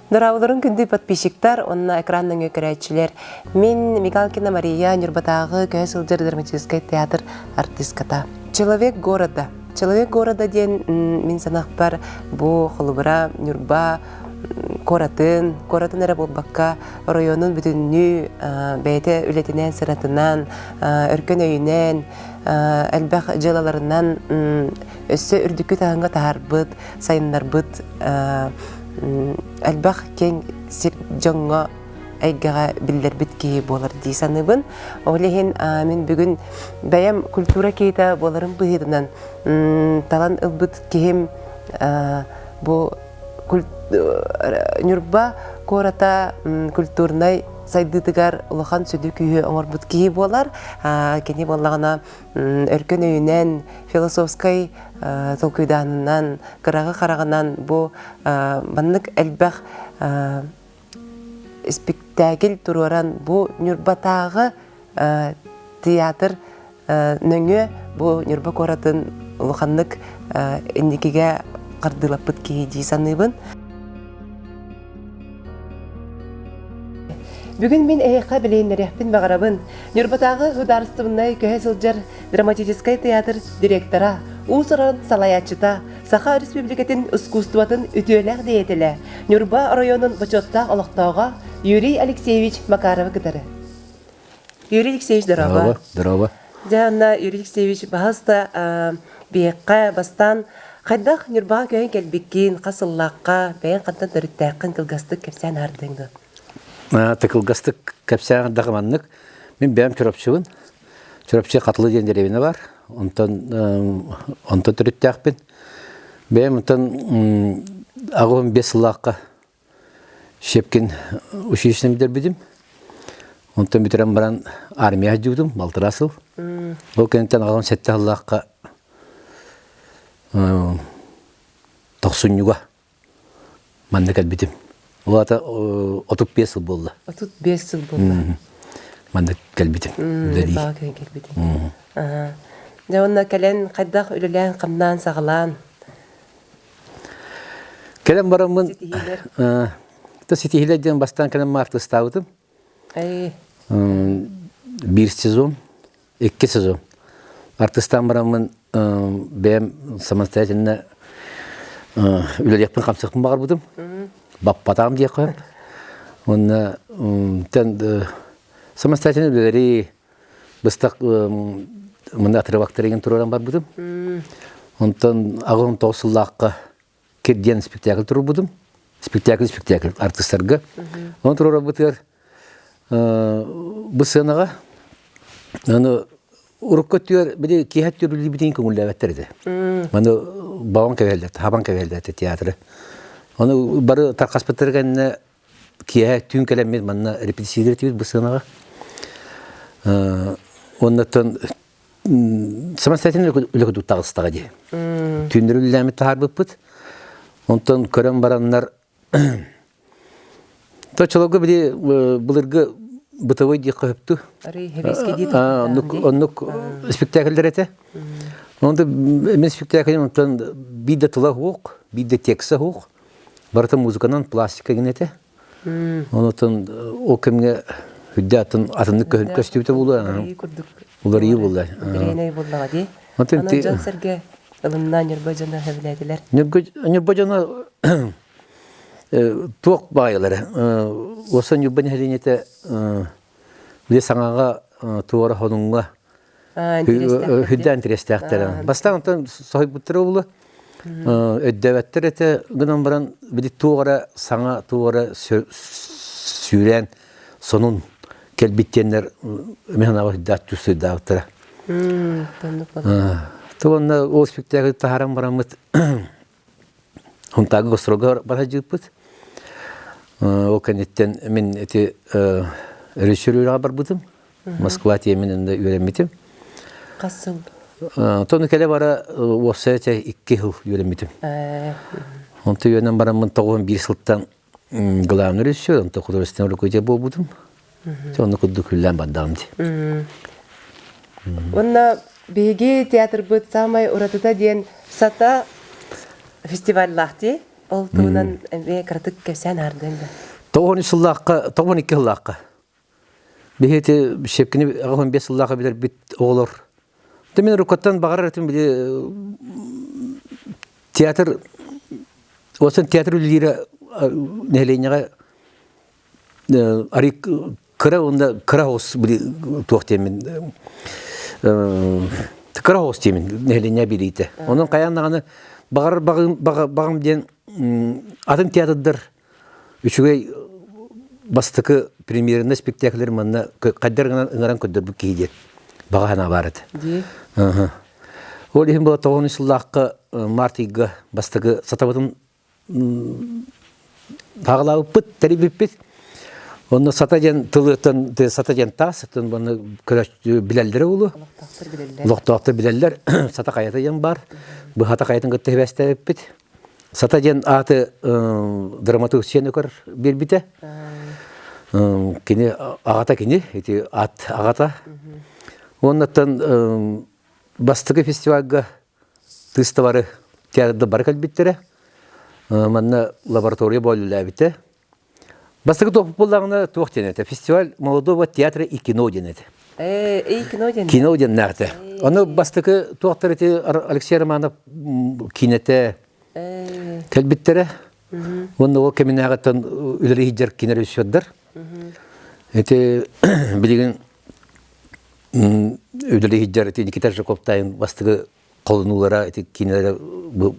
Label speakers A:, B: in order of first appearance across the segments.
A: Дорооболорун күндү подписчиктар уонна экран нөҥүө көрөөччүлэр. Мин Мигалкина Мария Ньурбатааҕы көһө сылдьар драматическай театр артистката. Человек города. Человек города диэн мин санахпар бу холобура Ньурба куоратын, куоратын эрэ буолбакка оройуонун бүтүннүү бэйэтэ үлэтинэн, сыратынан, өркөн өйүнэн, элбэх дьыалаларынан өссө үрдүкү таһымҥа таһаарбыт, сайыннарбыт элбэх киэҥ сир дьоҥҥо эйгэҕэ биллэрбит киһи буолар дии саныыбын. Ол иһин мин бүгүн бэйэм культура киһитэ буоларым быһыытынан талан ылбыт киһим бу Ньурба куората культурнай сайдыытыгар улахан сүдү күүһү оҥорбут киһи буолар. Кини буоллаҕына өркөн өйүнэн, философскай толкуйдаанынан, кыраҕы хараҕынан бу маннык элбэх испиктээкил туруоран бу Ньурбатааҕы театр нөҥүө бу Ньурба куоратын улаханнык инникигэ хардыылаппыт киһи дии саныыбын. Бүгүн мин эһиэхэ билиһиннэриэхпин баҕарабын. Ньурбатааҕы судаарыстыбаннай көһө сылдьар драматическай театр директора, уус-уран салайааччыта, Саха Республикатын искусствотын үтүөлээх деятелэ, Ньурба оройуонун бочуоттаах олохтооҕо Юрий Алексеевич Макаровы кытары. Юрий Алексеевич, дорообо.
B: Дорообо.
A: Дьэ, онно Юрий Алексеевич, баһаста биһиэххэ бастаан хайдах Ньурбаҕа көһөн кэлбиккин, хас сыллаахха, бэйэҥ хантан төрүттээххин кылгастык кэпсээн аһардыҥ дуо?
B: Кылгастык кэпсээн ардах маннык. Мин бэйэм Чурапчыбын. Чурапчы Хатылы диэн дэриэбинэ бар. Онтон онтон төрүттээхпин. Бэйэм онтон 85 сыллаахха Щепкин училищены бүтэрбитим. Онтон бүтэрэн баран армия сылдьыбытым балтараа сыл. Ол кэнниттэн 87 сыллаахха тохсунньуга манна кэлбитим. Ол аата 35 сыл буолла.
A: 35 сыл буолла.
B: Манна кэлбитим.
A: Үлэлии. кэлбитим. Дьэ уонна кэлэн хайдах үлэлээн-хамнаан саҕалаан
B: Кэлэн бараммын то ситиһиилэр диэн бастаан кэлэн артыстаабытым. Биир сезон, икки сезон. Артыстаан бараммын бэйэм самостоятельно үлэлиэхпин хамсыахпын баҕарбытым. Баппатаам диэххэ сөп. Уонна самостоятельно үлэлэри быстах мында отрывактарыгын туруоран барбытым. Онтон 89 сыллаахха Кир диэн спектакль туруорбутум. Спектакль спектакль артыстарга. Оны туруорабытыгар бу сценаҕа аны урукку өттүгэр били киэһэ өттүгэр көҥүллээбэттэр этэ. Маны бабан кэбиһэллэр, хабан кэбиһэллэр этэ театры. Оны бары тархаспыттар кэннэ киэһэ түүн кэлэммит манна репетициялар этибит бу сыанаҕа. Оннуттан самостоятельно үлэ курдук таҕыстаҕа дии. Түүннэри үлэлээммит таһаарбыппыт. Онтон көрөн бараннар Точолорго били былыргы бытовой диэххэ сөптүү. Оннук оннук спектакльдер этэ. Онто мен спектакль онтон биир да тыла суох, биир да текса суох. Барыта музыканан пластика гин этэ. Онотон ол кэмҥэ үрдэ атын атыннык көстүбүтэ буолуо. Уларыйыы буолла.
A: Интэриэһинэй буоллаҕа дии. Онон дьон-сэргэ ылынна Ньурба дьоно сөбүлээтилэр.
B: Ньурба дьоно туох баайылара. Уоса Ньурба нэһилиэнньэтэ били саҥаҕа туора хонуҥҥа Хүддээн интэриэстээхтэр. Бастаан онтон соһуйбуттара буолуо. Өйдөөбөттөр этэ гынан баран били туох эрэ саҥа туох эрэ сүүрээн сонун кэлбит диэннэр мин санаабар хүддээх чувствуйдаабыттара. Туонна ол спектакль таһааран бараммыт Хунтаага гастролга бара сылдьыбыппыт. Ол кэнниттэн мин ити режиссер үөрэҕэ барбытым. Москва тиэмин инде үөрэммитим.
A: Хас сыл?
B: Тону кэлэ бара уопсайа 2 сыл үөрэммитим. Онто үөрэнэн бараммын 91 сылтан главный режиссер, онто художественный руководитель буолбутум. Онно курдук күллээн бардаҕым дии.
A: Уонна биһиги театрбыт саамай уратыта диэн Сата фестиваллаах дии. Ол туһунан эмиэ кыратык кэпсээн аһардыаҥ да.
B: 93 сыллаахха, 92 сыллаахха. Биһи ити Щепкини 85 сыллаахха билэрбит оҕолор. Те мин рукаттан баҕарар этим били театр Осын театр үлэлиирэ нэһилиэнньэҕэ арый кыра уонна кыра оҕус били туох диэмин кыра оҕус диэмин нэһилиэнньэ билиитэ. Онон хайаан даҕаны баҕарар баҕам диэн атын театрдар үчүгэй бастакы премьерный спектакльлэр манна хайдар гынан ыҥыран көрдөрбүт киһи диэн баҕа санаа баар этэ. Ол иһин була тоҕон сыллаахха март ыйга бастакы сатабытын Таҕалаабыппыт, тэрийбиппит. Онно сата диэн тылыттан сата диэн таас, атын манна билэллэрэ буолуо.
A: Олохтоохтор билэллэр.
B: Олохтоохтор билэллэр. Сата хайата диэн баар. Быһата хайатын кытта сибээстээбиппит. Сата диэн ааты драматург Сиэн Өкөр биэрбитэ. Кини аҕата кини, ити аат аҕата. Уоннаттан бастакы фестивальга Тыыстабары театрда бары кэлбиттэрэ. Манна лаборатория буоллаабыта. Бастакы туох буоллаҕына туох диэн этэ? Фестиваль молодого театра и кино диэн этэ.
A: Э, и кино диэн.
B: Кино диэн наата. Ону бастакы туохтар ити Алексей Романов кинете кэлбиттэрэ. Уонна ол кэминээҕиттэн үлэлии сылдьар кино режиссердар. Ити билигин үлэлии сылдьар ити Никита Жирковтайын бастакы холонуулара ити киинэлэрэ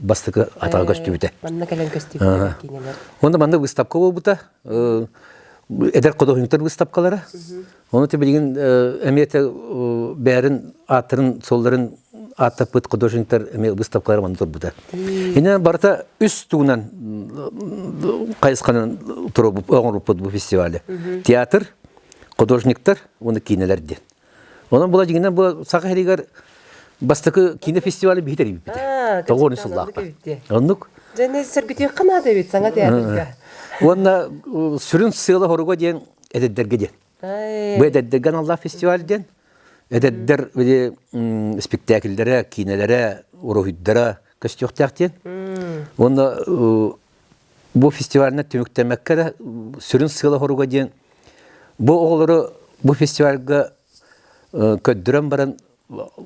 B: бастакы атаҕа көстүбүтэ.
A: Манна кэлэн көстүбүтэ киинэлэр.
B: Онно манна выставка буолбута. Эдэр художниктар выставкалара. Ону те билигин эмиэ бээрин ааттарын суолларын ааттаппыт художниктар эмиэ выставкалара манна турбута. Инэн барыта үс тугунан хайысханан оҥорбуппут бу фестивале. Театр, художниктар уонна киинэлэр диэн. Онон була дьиҥинэн бу Саха сиригэр бастакы киинэ фестивалі биһи тэрийбиппит. Тоҕуон сыллаахха. Оннук.
A: Дьэ, сэргитиэххэ наада эбит саҥа театрга.
B: Уонна сүрүн сыала-соруга диэн эдэрдэргэ диэн. Бу эдэрдэргэ аналлаах фестиваль диэн. Эдэрдэр били спектакльдэрэ, киинэлэрэ, уруһуйдара көстүөхтээх диэн. Уонна бу фестивальна түмүктэммэккэ эрэ сүрүн сыала-соруга диэн бу оҕолору бу фестивальга көрдөрөн баран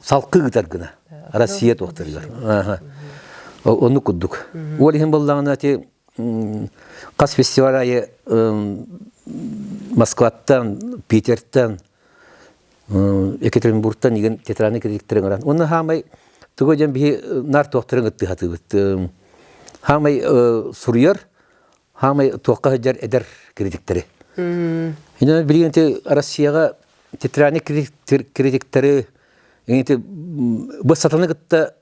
B: салкы ыытар гына Россия туохтарыгар. Оннук курдук. Ол иһин буоллаҕына ити хас фестиваль айы Москваттан, Питертэн, Екатеринбургтан игин театральный критиктэрин ыҥыран. Уонна хаамай тугу диэн биһи нар туохтарын ыттыһатыыбыт. Хаамай суруйар, хаамай туохха сылдьар эдэр критиктэри. Инэн билигин ити Россияҕа театральный критиктэри ити бу сатаны кытта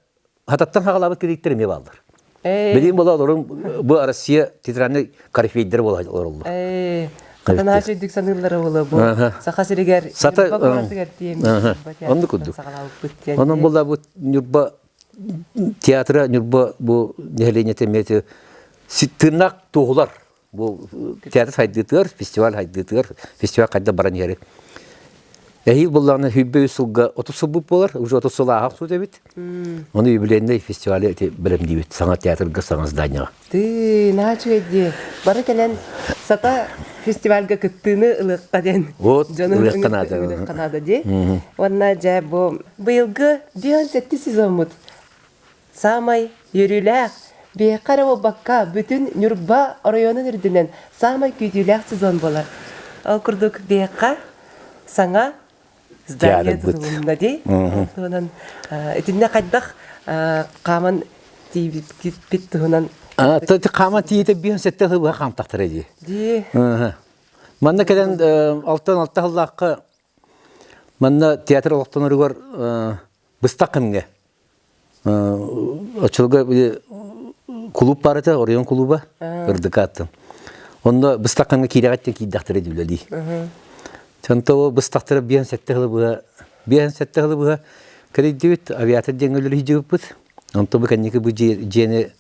B: хататтан хаҕалаабыт критиктэр эмиэ бааллар. Билигин була олорун бу Россия театральный корифейдер буола олороллор.
A: Хатанааш үрдүк саныыллара буола бу Саха сиригэр
B: Сата оннук курдук. Онон була бу Ньурба театра Ньурба бу нэһилиэнньэтэ эмиэ тыыннаах туоһулар бу театр сайдыытыгар, фестиваль сайдыытыгар, фестиваль хайда баран иһэр. Эһиил буллаҕына 23 сылга 30 сылбыт буолар, уже 30 сыл ааһа охсубут эбит. Ону юбилейный фестивали эти бэлэмниибит саҥа театрга, саҥа зданияҕа.
A: Ты, наһаа үчүгэй дии. Бары кэлэн Сата фестивальга кыттыыны ылыахха диэн.
B: Вот, ылыахха наада.
A: Ылыахха наада дии. Уонна дьэ бу быйылгы 57 сезоммут Саамай үөрүүлээх, биһиэхэ эрэ буолбакка, бүтүн Ньурба оройуонун үрдүнэн саамай күүтүүлээх сезон буолар. Ол курдук биһиэхэ саҥа здание тутулунна дии. Туһунан итиннэ хайдах хааман тиийбит туһунан
B: Хааман тиийитэ биһэн сэттэ сыл хаамтахтара дии.
A: Дии.
B: Манна кэлэн алтан алта сыллаахха манна театр олохтоноругар быстах кэмҥэ Оччолорго били кулууп баар этэ, оройуон кулууба, ырдыка аттым. Онно быстаххаҥҥа киирэҕиттэн киирдэхтэрэ дии үлэлии. Онто быстахтара биэн сэттэ сылы быһа, биэн сэттэ сылы быһа кэрийдибит, авиатор диэҥҥэ үлэлиһдьибиппит. Онто бу кэнники бу дьиэни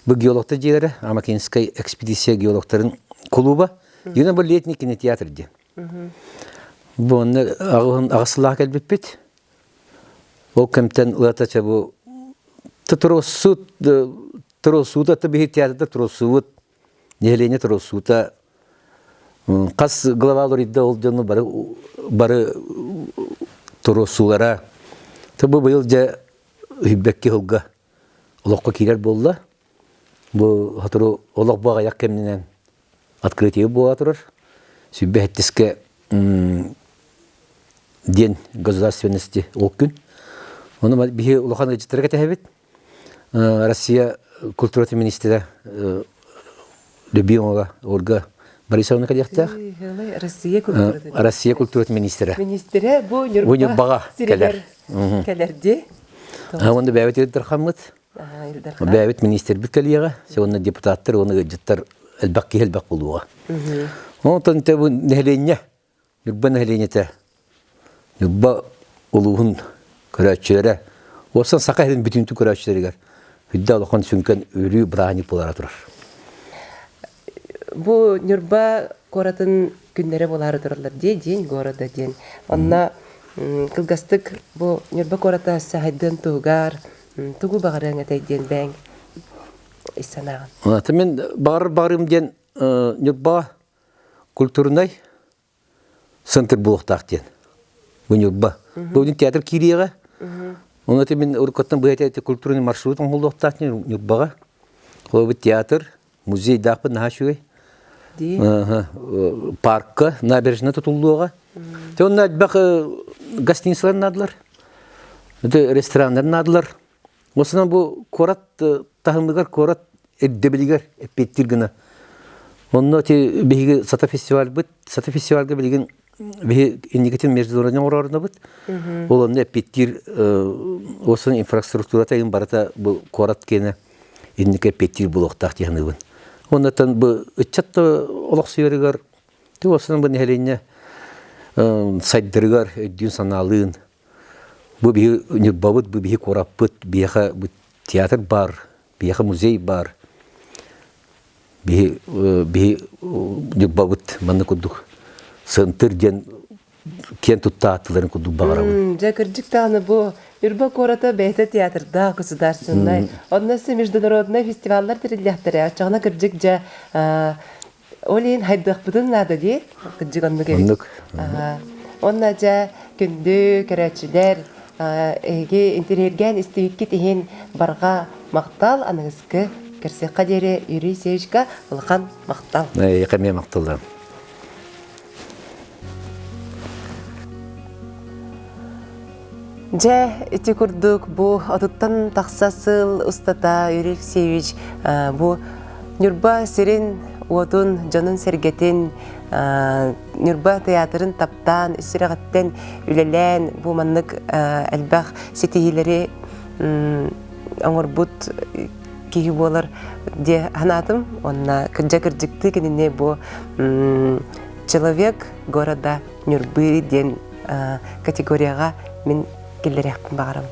B: бу геологтар дьиэлэрэ, Амакинскай экспедиция геологтарын кулууба. Дьиэнэ бу летний кинотеатр диэн. Бу онно аҕыс сыллаах кэлбиппит. Ол кэмтэн ылата чэ бу туруорсуу. Туруорсуута биһи театрда туруорсуубут, нэһилиэнньэ туруорсуута хас глава уларыйда ол дьону бары бары туруорсуулара. Бу быйыл дьэ үһүйбэкки сылга олоххо киирэр буолла. Бу сотору олох бу аҕыйах кэминэн открытие буола турар. Сүбэ сэттискэ диэн государственности ол күн. Ону биһи улахан ыалдьыттары кэтэһэбит. Россия культуратын министрэ Любимова Ольга Борисовна кэлиэхтээх.
A: Россия культуратын
B: Россия культуратын министрэ.
A: Министрэ бу Ньурба
B: кэлэр.
A: Кэлэр дии.
B: Уонна бэйэбит Илдархаммыт. Бэйэбит министрбит кэлиэҕэ. Уонна депутаттар, уонна ыалдьыттар элбэх киһи элбэх буолуоҕа. Онтон бу нэһилиэнньэ Ньурба нэһилиэнньэтэ Ньурба улууһун көрөөччүлэрэ, уопсан Саха сирин бүтүнтү көрөөччүлэригэр үрдэ улахан сүҥкэн үөрүү бырааһынньык буолара турар.
A: Бу Ньурба куоратын күннэрэ буолаары тураллар дии, День города диэн. Онно кылгастык бу Ньурба куората сайдыан туһугар тугу баҕарыаҥ этэй диэн бэйэҥ ис санааҕын.
B: Мин баҕарар баҕарым диэн Ньурба культурнай центр буолуохтаах диэн. Бу Ньурба. Бу театр киириэҕэ. Оны ити мин уруккаттан быһа культурный маршрут оҥоһуллуохтаах диэн Ньурбаҕа. Холобур театр, музейдаахпыт наһаа үчүгэй. Паркка, набережная тутуллуоҕа. Те онно элбэх гостиницалар наадалар. Рестораннар наадалар. Осынан бу куорат таһымыгар, куорат ирдэбилигэр эппиэттиир гына. Онно ити биһиги Сата фестивальбыт, Сата фестивальга билигин биһи инникитин международный оҥорорунабыт. Ол онно эппиэттиир осын инфраструктурата иһин барыта бу куорат киэнэ инники эппиэттиир буолуохтаах дии саныыбын. Оннотон бу ыччат да олохсуйарыгар, осынан бу нэһилиэнньэ сайдарыгар өйдүүн-санаалыын Бу биһи Ньурбабыт, бу биһи куораппыт, биһиэхэ бу театр баар, биһиэхэ музей баар. Биһи биһи Ньурбабыт манна курдук Сынтыр диэн киэн тутта ааттыларын курдук баҕарабын.
A: Дьэ, кырдьык даҕаны бу Ньурба куората бэйэтэ театрдаах государственнай, онно өссө международнай фестиваллар тэриллиэхтэрэ. Оччоҕуна кырдьык дьэ Ол иһин хайдыахпытын наада дии, кырдьык оннук эбит.
B: Оннук.
A: Уонна дьэ, күндү көрөөччүлэр, эһиги интэриэһиргээн истибиккит иһин барҕа махтал, аныгыскы көрсүөххэ диэри Юрий Севичка улахан махтал.
B: Эйиэхэ эмиэ махталларым.
A: Дьэ, ити курдук бу отуттан тахса сыл устата Юрий Алексеевич бу Ньурба сирин уотун, дьонун-сэргэтин, Ньурба тыйаатырын таптаан, сүрэҕиттэн үлэлээн бу маннык элбэх ситиһиилэри оҥорбут киһи буолар дии санаатым. Уонна кырдьа кырдьыктыы кинини бу «Человек города Нюрбы» диэн категорияҕа мин киллэриэхпин баҕарабын.